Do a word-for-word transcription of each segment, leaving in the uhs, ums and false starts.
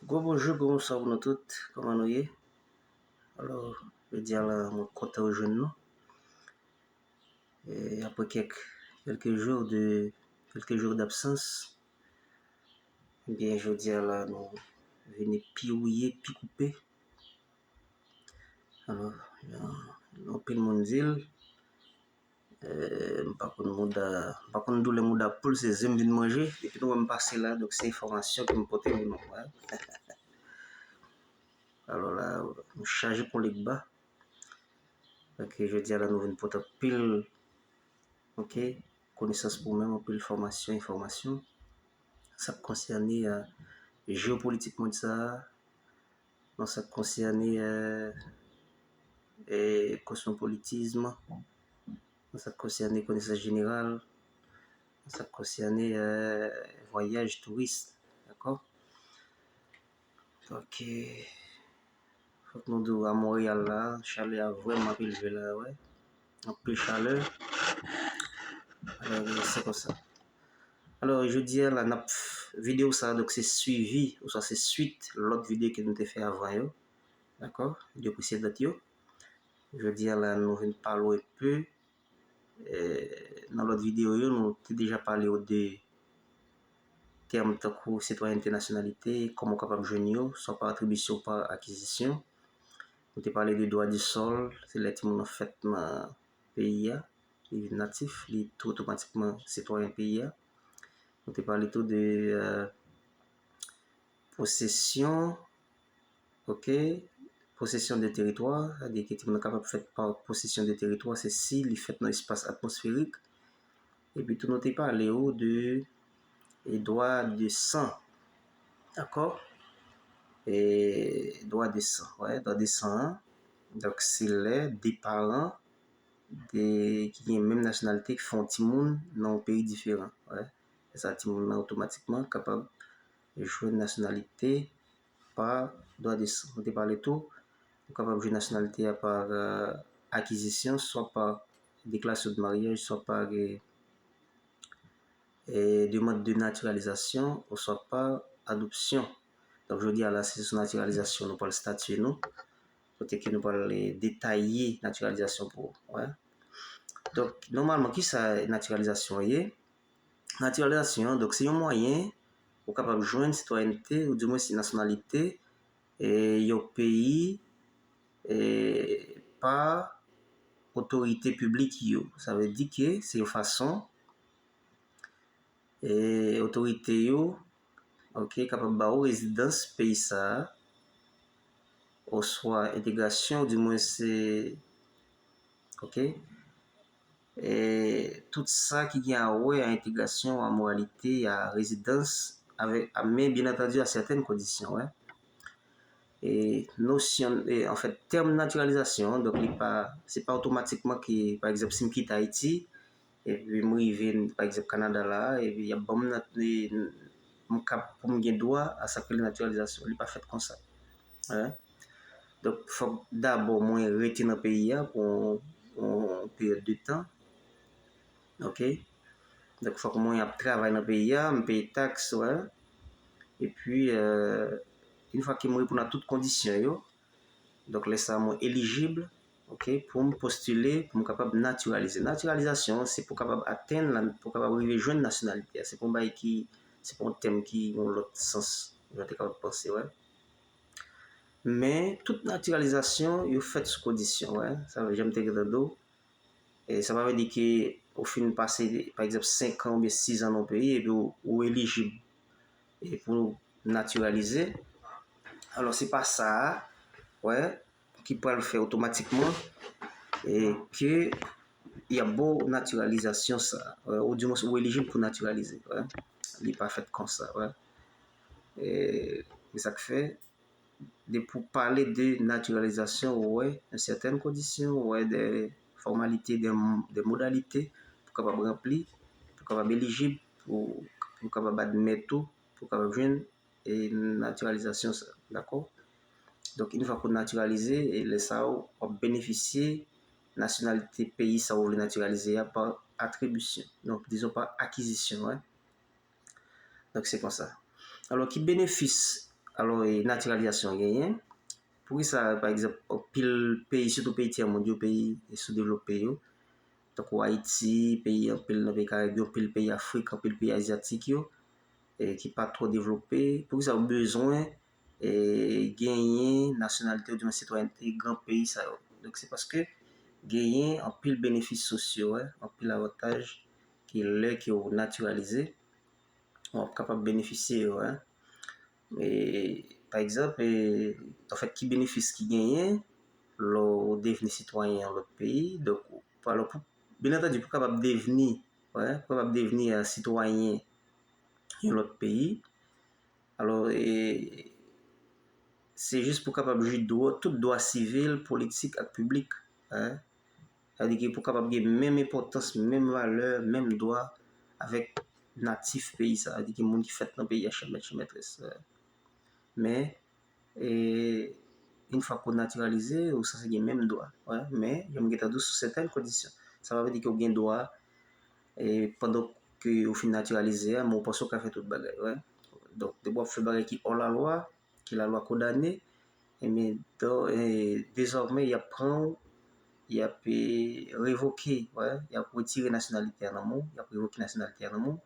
Gwo bonjou, gwo bonswa pou nou tout. Kòman nou ye? Alò, jodi a la, mwen kontan rejwenn nou. E, apre kèk, quelques jours de, quelques jours d'absence, ebyen, jodi a la, nou vini pi wouye, pi koupe. Alò, jan anpil moun di l, eh, m pa konn mouda, m pa konn doulè mouda poul, se ze m vin manje. Depi nou wè m pase la, donk se enfòmasyon ke m pote pou nou. Alò la, nou chaje kon legba. Paske jodi a la, nou vin pote anpil, ok, konesans pou mwen, anpil fòmasyon, enfòmasyon. Sa k konsène, eh, jeyopolitik mond sa a, nan sa k konsène, eh, eh, kosmopolitism, nan sa k konsène konesans jeneral, nan sa k konsène, eh, vwayaj, touris, dakò? Ok. Fòk nou di w a Monreyal la, chalè a vrèman ap elve la, wè. Anpil chalè. Alò, se konsa. Alò, jodi a la, n ap, videyo sa, donk, se swivi, oswa se swit lòt videyo ke nou te fè avan yo. Dakò? Videyo presedan yo. Jodi a la, nou vin pale w enpe. Eh, nan lòt videyo yo, nou te deja pale w de tèm tankou sitwayènte, nasyonalite, kòman w kapab jwenn yo, swa pa atribisyon, pa akizisyon. Nou te pale de dwa di sòl, se lè timoun nan fèt nan peyi a, li vin natif, li tou otomatikman sitwayen peyi a. Nou te pale tou de, eh, posesyon, ok, posesyon de teritwa, sa di ke timoun nan kapab fèt pa posesyon de teritwa, se si li fèt nan espas atmosferik. Epi tou nou te pale w de, e, dwa de san, dakò? E, dwa de san, wè, dwa de san an. Donk, se lè de paran de, ki gen menm nasyonalite ki fè yon timoun nan yon peyi diferan, wè. E sa, timoun nan otomatikman kapab jwenn nasyonalite pa dwa de san. Nou te pale tou, ou kapab jwenn nasyonalite a pa, eh, akizisyon, swa pa deklarasyon de maryaj, swa pa, eh, eh, demann de natiralizasyon, oswa pa adopsyon. Donk, jodi a la, se sou natiralizasyon nou pral statye nou, kote ke nou pral, eh, detaye natiralizasyon pou ou, wè. Donk, nòmalman, ki sa natiralizasyon ye? Natiralizasyon, donk, se yon mwayen ou kapab jwenn sitwayènte, ou di mwens nasyonalite, e, yon peyi, e, pa otorite piblik yo. Sa vle di ke se yon fason, e, otorite yo, ok, kapab ba ou rezidans peyi sa a, oswa entegrasyon, ou di mwens se, ok, e, tout sa ki gen a wè a entegrasyon, a moralite, a rezidans, avèk, a, men byen antandi a sètèn kondisyon, wè. E nosyon, e, anfèt, tèm natiralizasyon an, donk, li pa, se pa otomatikman ke, pa egzanp, si m kite Ayiti, epi m rive, pa egzanp, Kanada la, epi y ap ban m nat-, e, m kap, pou m gen dwa a sa k rele natiralizasyon. Li pa fèt konsa. Wè. Donk, fòk dabò mwen rete nan peyi a pou yon, yon peryòd de tan. Ok? Donk, fòk mwen ap travay nan peyi a, m peye taks, wè. Epi, euh, yon fwa ke m reponn a tout kondisyon yo, donk, lè sa a, mwen elijib, ok, pou m postile, pou m kapab natiralize. Natiralizasyon, se pou kapab atenn, la, pou kapab rive jwenn nasyonalite a. Se pa yon bagay ki, se pa yon tèm ki gen yon lòt sans, jan te kapab panse, wè. Men, tout natiralizasyon, yo fèt sou kondisyon, wè. Sa, jan m te gentan di w, e sa pa vle di ke ou fin pase, pa egzanp, senk an oubyen sis an nan yon peyi, epi ou, ou elijib, e pou natiralize. Alò, se pa sa a, wè, ki pral fè otomatikman, e ke y ap ba w natiralizasyon sa a, wè, ou di mwens ou elijib pou natiralize, wè. Li pa fèt konsa, wè. E, se sa k fè, depi w pale de natiralizasyon, ou wè, nan sètèn kondisyon, ou wè de fòmalite, de, de modalite pou kapab ranpli, pou kapab elijib, pou, pou kapab admèt ou, pou kapab jwenn, e, natiralizasyon sa, dakò? Donk, yon fwa ke w natiralize, e lè sa a, w ap benefisye nasyonalite peyi sa a w vle natiralize a pa atribisyon. Donk, dizon pa akizisyon, wè. Donk, se konsa. Alò, ki benefis Alò, e, natiralizasyon genyen. Poukisa, pa egzanp, anpil peyi, sitou peyi tyèmond yo, peyi soudevlope yo, tankou Ayiti, peyi, anpil nan peyi Karayib yo, anpil peyi Afrik, anpil peyi azyatik yo, e, ki pa twò devlope, poukisa yo bezwen, e, genyen nasyonalite oudimwen sitwayènte gran peyi sa yo? Donk, se paske genyen anpil benefis sosyo, wi, anpil avantaj ke lè ke w natiralize, w ap kapab benefisye yo, wi. E, pa egzanp, e, anfèt, ki benefis ki genyen lè w devni sitwayen yon lòt peyi? Donk, alò, pou, byen antandi, pou w kapab devni, wi, pou w kapab devni, e, sitwayen yon lòt peyi, alò, e, se jis pou w kapab jwi dwa, tout dwa sivil, politik ak piblik, wi. Sa vle di ke pou w kapab gen menm enpòtans, menm valè, menm dwa avèk natif peyi sa. Sa vle di ke moun ki fèt nan peyi a, chè mèt, chè mètrès. Men, e, yon fwa ke w natiralize, ou sanse gen menm dwa. Wi, men, jan m gentan di w, sou sètèn kondisyon. Sa pa vle di ke w gen dwa, e, pandan ke w fin natiralize a, men w panse w ka fè tout bagay. Wi. Donk, depi w ap fè bagay ki hors la loi, ke lalwa kondane, ebyen, do-, e, dezòmè, y ap pran w, y ap, e, revoke, wi, y ap retire nasyonalite a nan men w, y ap revoke nasyonalite a nan men w,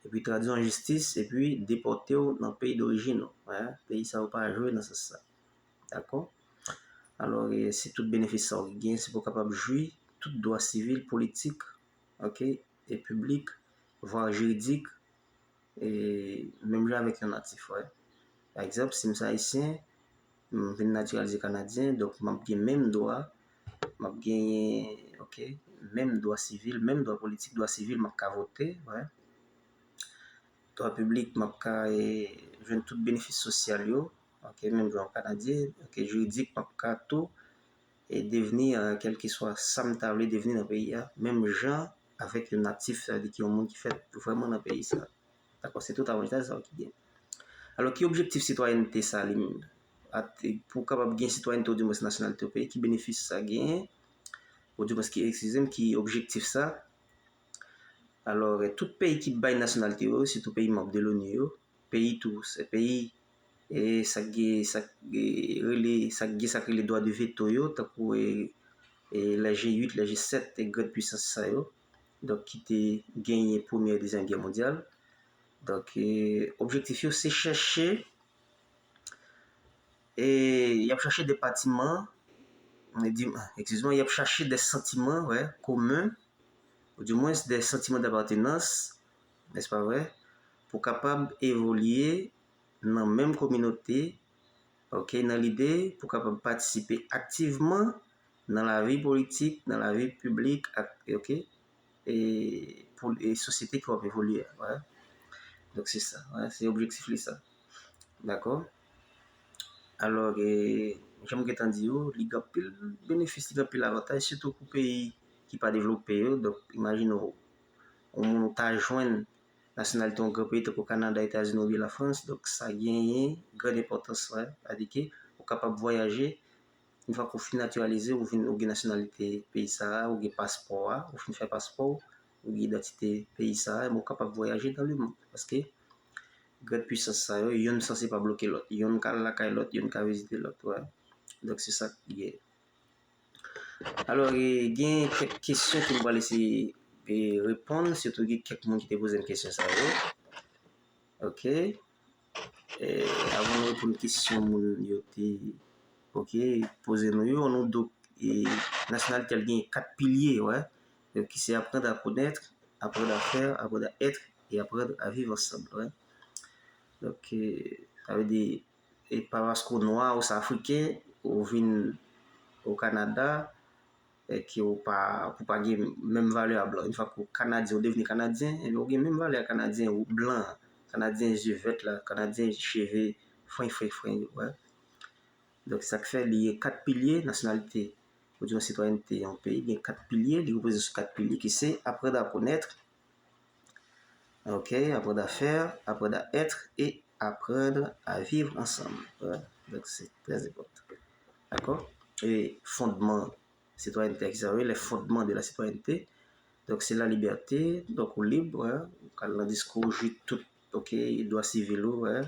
epi tradui w an jistis, epi depòte w nan peyi dorijin ou, wi. Peyi sa yo pa jwe nan sans sa. Dakò? Alò, e, se tout benefis sa yo ki gen, se pou w kapab jwi tout dwa sivil, politik, oke, e piblik, vwa jiridik, e, menm jan avèk yon natif, wi. Pa egzanp, si m se ayisyen, m vin natiralize kanadyen, donk m ap gen menm dwa, m ap genyen, oke, menm dwa sivil, menm dwa politik, dwa sivil, m ap ka vote, wi. Dwa piblik, m ap ka, e, jwenn tout benefis sosyal yo, oke, menm jan yon kanadyen, oke, jiridik, m ap ka tou, e, devni, e, kèlkeswa sa m ta vle devni nan peyi a, menm jan avèk yon natif, sa vle di ki yon moun ki fèt vrèman nan peyi sa. Dakò, se tout avantaj sa yo ki gen. Alò, ki objektif sitwayènte sa li menm? At-, pou w kapab gen sitwayènte ou dimwens nasyonalite yon peyi, ki benefis sa genyen? Ou dimwens ki, eskize m, ki objektif sa? Alò, tout peyi ki bay nasyonalite yo, sitou peyi manm de l'ONU yo, peyi tou, se peyi, e, sa k gen, sa k gen, rele, sa k gen, sa k rele dwa de veto yo, tankou, e, e, lè G uit, lè G sèt, e, gran pwisans sa yo, donk, ki te genyen Premyè e Dezyèm Gè mondyal. Donk, e, objektif yo, se chèche, e, y ap chèche de patiman, e, di, eskize m, y ap chèche de santiman, wi, komen, ou dimwens de santiman d'apartenance, n'est-ce pas vrai, pou kapab evolye nan menm kominote, oke, nan lide pou kapab patisipe aktivman nan lavi politik, nan lavi piblik, ak, oke, e, pou, e sosyete ke w ap evolye a, wi. Donk, se sa, wi, se objektif li sa. Dakò? Alò, e, jan m gentan di w, li gen anpil benefis, li gen anpil avantaj, sitou pou peyi ki pa devlope yo. Donk, imajine w, yon moun ou ta jwenn nasyonalite yon gran peyi tankou Kanada, Etazini oubyen Lafrans, donk sa genyen gran enpòtans, wi. Sa vle di ke ou kapab vwayaje, yon fwa ke w fin natiralize, ou vin, ou gen nasyonalite peyi sa a, ou gen paspò a, ou fin fè paspò w, ou gen idantite peyi sa a, men ou kapab vwayaje dans le monde. Paske gran pwisans sa yo, yonn sanse pa bloke lòt. Yonn ka al lakay lòt, yonn ka vizite lòt, wi. Donk, se sa k gen. Alò, e, gen kèk kesyon ke m pral eseye, e, reponn, sitou gen kèk moun ki te poze m kesyon sa yo. Oke. E, avan nou reponn kesyon moun yo te, oke, poze nou yo, nou do, e, nasyonalite a gen kat pilye, wi. Donk, ki se apprendre à connaître, apprendre à faire, apprendre à être et apprendre à vivre ensemble, wi. Donk, e, sa vle di, e pa paske w nwa, ou se afriken, ou vin o Kanada, e ke ou pa, pou pa gen menm valè a blan. Yon fwa ke w kanadyen, ou devni kanadyen, ebyen ou gen menm valè a kanadyen ou blan an. Kanadyen zye vèt la, kanadyen cheve fren, fren, fren yo, wi. Donk, sa k fè li gen kat pilye, nasyonalite, oudimwen sitwayènte yon peyi, gen kat pilye, li repoze sou kat pilye ki se apprendre à connaître, oke, apprendre à faire, apprendre à être et apprendre à vivre ensemble. Wi. Donk, se trè enpòtan. Dakò? E fondman sitwayènte a, ki sa vle, les fondements de la citoyenneté. Donk, se la libète, donk ou lib, wi, ou ka al nan disko, ou jwi tout, oke, dwa sivil ou, wi,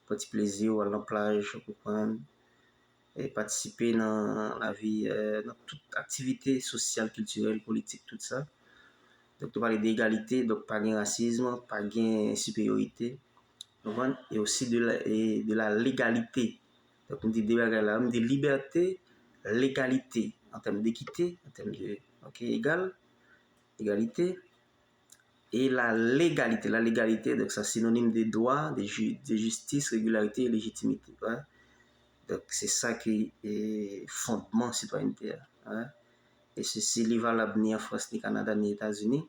pran ti plezi w, al nan plaj, ou konprann, e patisipe nan lavi, nan tout aktivite sosyal, kiltirèl, politik, tout sa. Donk, nou pale de egalite, donk pa gen rasism, pa gen siperyorite, ou konprann? E osi de la, e de la legalite. Donk, m di de bagay la, m di libète, legalite, an tèm dekite, an tèm de, ok, egal, egalite, e la legalite. La legalite, donk, sa sinonim de dwa, de, ju- de jistis, regilarite e lejitimite. Donk, se sa ki e, fondman sitwayènte a. E sesi li valab ni an Frans, ni Kanada, ni Etazini.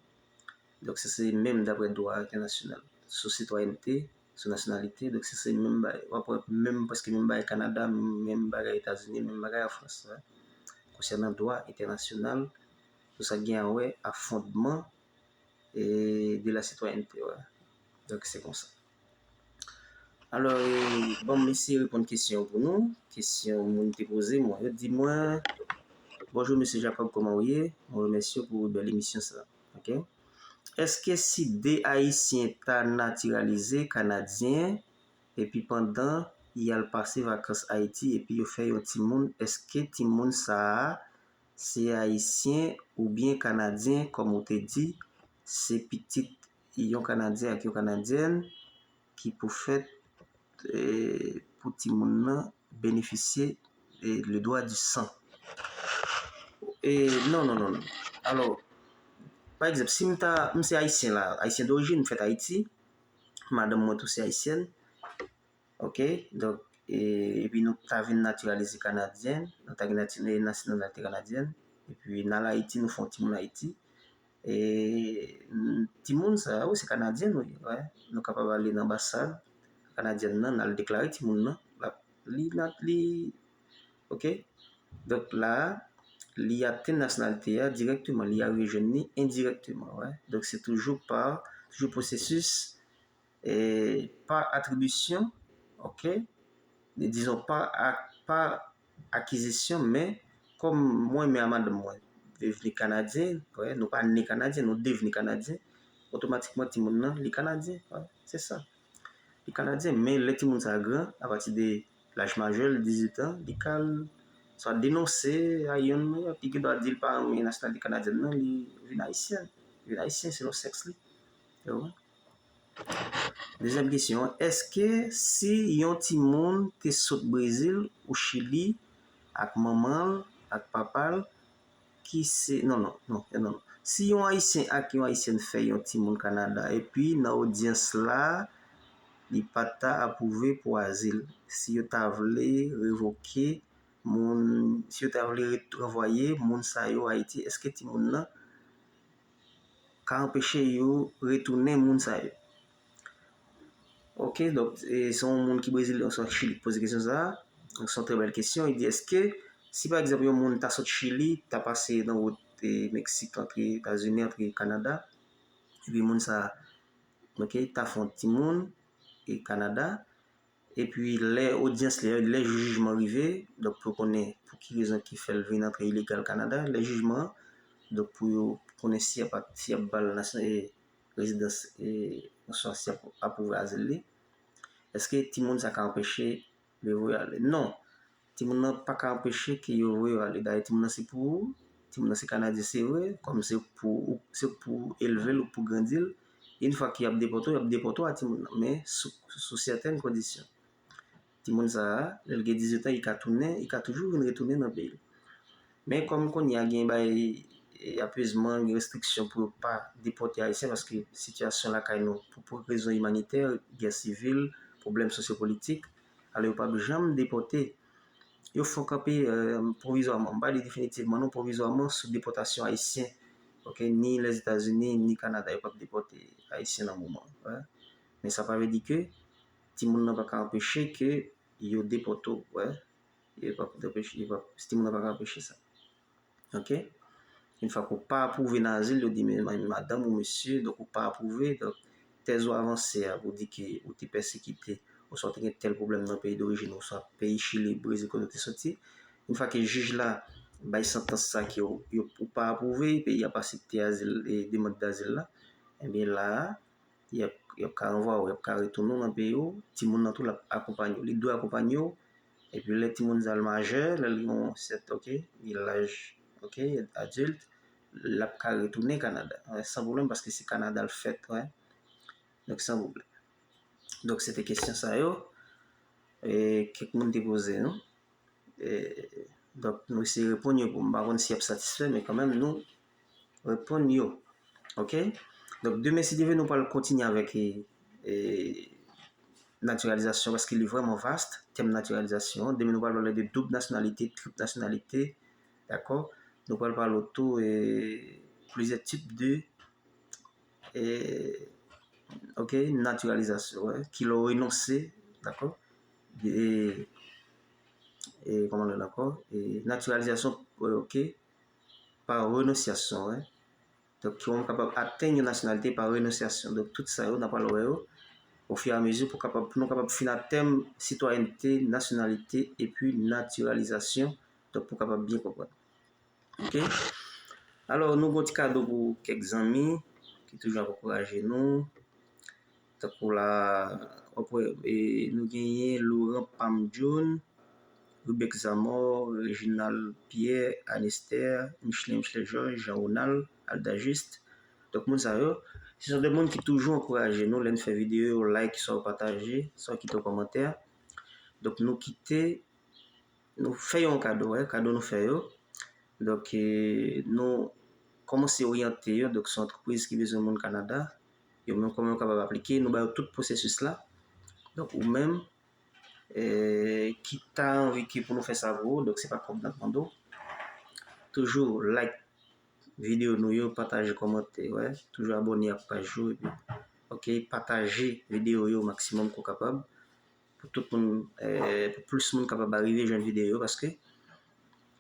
Donk, se se menm daprè dwa entènasyonal sou sitwayènte, sou nasyonalite. Donk, se se menm bagay. W ap wè menm, prèske menm bagay Kanada, menm bagay Etazini, menm bagay an Frans. Konsènan dwa entènasyonal, sou sa gen a wè a fondman e, de la sitwayènte. Donk, se konsa. Alò, e, bon, m eseye reponn kesyon pou nou. Kesyon moun te poze mwen. Yo di mwen, bonjou, mesye Jacob, kòman w ye? Mwen remèsye w pou bèl emisyon sa. Ok. Èske si de Ayisyen ta natiralize Kanadyen, epi pandan y al pase vakans Ayiti, epi yo fè yon timoun, èske timoun sa a se Ayisyen oubyen Kanadyen, kòm ou te di, se pitit yon Kanadyen ak yon Kanadyèn ki pou fèt e, pou timoun nan benefisye e, le droit du sang. E, non, non, non, non. Alò, pa egzanp, si m ta, m se Ayisyen la, Ayisyen dorijin, m fèt Ayiti, madanm mwen tou se Ayisyèn, ok, donk, e, epi nou ta vin natiralize Kanadyen, nou ta gen nati- nasyonalite Kanadyèn, epi n al Ayiti, nou fè yon timoun Ayiti, e, timoun sa, wi, se Kanadyen nou ye, wi. Nou kapab ale nan anbasad Kanadyèn nan, n al deklare timoun nan, l ap, li, li, ok? Donk la, li atenn nasyonalite a dirèkteman, li arive jwenn li endirèkteman, wi. Donk se toujou pa, toujou pwosesis e, pa atribisyon, ok? Dizon, pa, pa akizisyon, men kòm mwen menm a madanm mwen devni Kanadyen, nou pa ne Kanadyen, nou devni Kanadyen, otomatikman timoun nan, li Kanadyen, se sa. Li Kanadyen, men lè timoun sa gran, apati de laj majè, dizuit an, li ka swa denonse a yonn nan yo, li gen dwa di l pa renmen nasyonalite kanadyèn nan, li vin Ayisyen. Li vin Ayisyen selon sèks li. Ou konprann? Dezyèm kesyon an, èske si yon timoun te sot Brezil ou Chili ak manman l, ak papa l, ki se, non, non, non, non, non. Si yon Ayisyen ak yon Ayisyèn fè yon timoun Kanada, epi nan odyans la, li pa ta apwouve pou azil, si yo ta vle revoke moun, si yo ta vle ranvwaye moun sa yo Ayiti, èske timoun nan ka anpeche yo retounen moun sa yo? Ok, donk, e, se yon moun ki Brezil, oswa Chili, ki poze kesyon sa a. Donk, se yon trè bèl kesyon. Li di, èske, si pa egzanp, yon moun ta sot Chili, ta pase nan wout e, Meksik, antre Etazini, antre Kanada, epi moun sa a, ok, ta fè yon timoun e Kanada, epi lè odyans li, lè jou jijman rive, donk pou yo konnen pou ki rezon ki fè l vin antre ilegal Kanada, lè jijman an, donk pou yo konnen si y ap, si y ap ba l nasyon, e, rezidans, e, oswa si y ap apwouve azil li, èske timoun sa ka anpeche yo voye ale? Non. Timoun nan pa ka anpeche ke yo voye yo ale. Dayè, timoun nan se pou ou. Timoun nan se Kanadyen, se vre. Kòm se pou ou, se pou elve l ou pou grandi l. Yon fwa ke y ap depòte w, y ap depòte w a timoun nan. Men sou, sou sètèn kondisyon. Timoun sa a, lè l gen dizuit an, li ka tounen, li ka toujou vin retounen nan peyi l. Men kòm kounye a gen bay e, apezman, gen restriksyon pou yo pa depòte Ayisyen, paske sitiyasyon lakay nou, pou, pou rezon imanitè, gè sivil, pwoblèm sosyopolitik, alò yo p ap janm depòte. Yo fè kanpe, e, pwovizwaman, m pa di definitivman non, pwovizwaman sou depòtasyon Ayisyen, ok, ni Lèzetazini, ni Kanada, yo p ap depòte Ayisyen nan moman an. Men sa pa vle di ke timoun nan pa ka anpeche ke yo depòte w, wè. Yo p ap anpeche, yo p ap, timoun nan pa ka anpeche sa. Ok? Yon fwa ke w pa apwouve nan azil, yo di, men, men madanm ou mesye, donk ou pa apwouve, donk tèz ou avanse a pou di ke ou te pèsekite, oswa ou te gen tèl pwoblèm nan peyi dorijin ou, oswa peyi Chili, Brezil, kote ou te soti. Yon fwa ke jij la bay santans sa ke ou, yo, ou pa apwouve, peyi a pa aksepte azil, e, demann dazil la, ebyen la a, y ap y ap ka ranvwaye w, y ap ka retounen w nan peyi w, timoun nan tou l ap akonpanye w, li dwe akonpanye w, epi lè timoun sa l majè, lè l gen yon sèt, ok, li laj, ok, adilt, l ap ka retounen Kanada, wè, san pwoblèm, paske se Kanada l fèt, wè. Donk, san pwoblèm. Donk, se te kesyon sa yo, e, kèk moun te poze nou. E, donk, nou eseye reponn yo pou m pa konn si y ap satisfè, men kanmenm, nou reponn yo. Ok? Donk, demen, si Dye vle, nou pral kontinye avèk, e, e, natiralizasyon, paske li vrèman vast, tèm natiralizasyon. Demen, nou pral pale de doub nasyonalite, trip nasyonalite, dakò? Nou pral pale tou, e, plizyè tip de, e, ok, natiralizasyon, wè, ki lè w renonse, dakò? E, e, kòman l rele ankò? E, natiralizasyon, ok, pa renonsyasyon, wè. Donk, ki w kapab atenn yon nasyonalite pa renonsyasyon. Donk, tout sa yo, n ap pral wè yo ofiyamezi pou kapab, pou nou kapab fin a tèm sitwayènte, nasyonalite, epi natiralizasyon. Donk, pou kapab byen konprann. Ok? Alò, nou gon ti kado pou kèk zanmi ki toujou ap ankouraje nou. Tankou la, w ap wè, e, nou genyen Laurent Pam John, Rubeck Zamor, Reginald Pierre, Anester, Michelin, Michelin Georges, Jean Ronald, Alda Juste. Donk, moun sa yo, se son de moun ki toujou ankouraje nou lè n fè videyo yo, like, swa w pataje, swa w kite yon kòmantè. Donk, nou kite, nou fè yo yon kado, wè, kado nou fè yo. Donk, e, nou kòmanse oryante yo. Donk, se yon antrepriz ki bezwen moun Kanada. Yo menm kòman yo kapab aplike, nou ba yo tout pwosesis la. Donk, ou menm, e, ki ta anvi ke pou nou fè sa pou ou, donk se pa kòb n ap mande w. Toujou like videyo nou yo, pataje, kòmante, wè. Toujou abòne ak paj yo, epi, ok, pataje videyo yo maksimòm ke w kapab, pou tout moun, e, pou plis moun kapab arive jwenn videyo yo, paske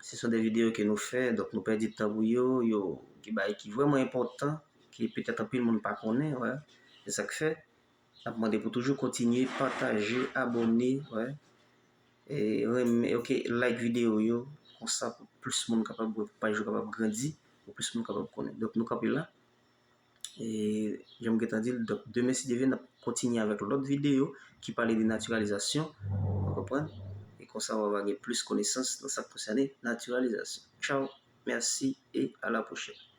se son de videyo ke nou fè, donk nou pèdi tan pou yo, yo gen bagay ki vrèman enpòtan, ke petèt anpil moun pa konnen, wè. Se sa k fè, n ap mande pou toujou kontinye pataje, abòne, wè. E renmen, ok, like videyo yo, konsa pou plis moun kapab wè, pou paj yo kapab grandi, pou plis moun kapab konnen. Donk, nou kanpe la. E, jan m gentan di l, donk, demen, si Dye vle, n ap kontinye avèk lòt videyo ki pale de natiralizasyon, ou konprann? E konsa, w a va gen plis konesans nan sa k konsène natiralizasyon. Tchaw, mèsi e a la pwochèn.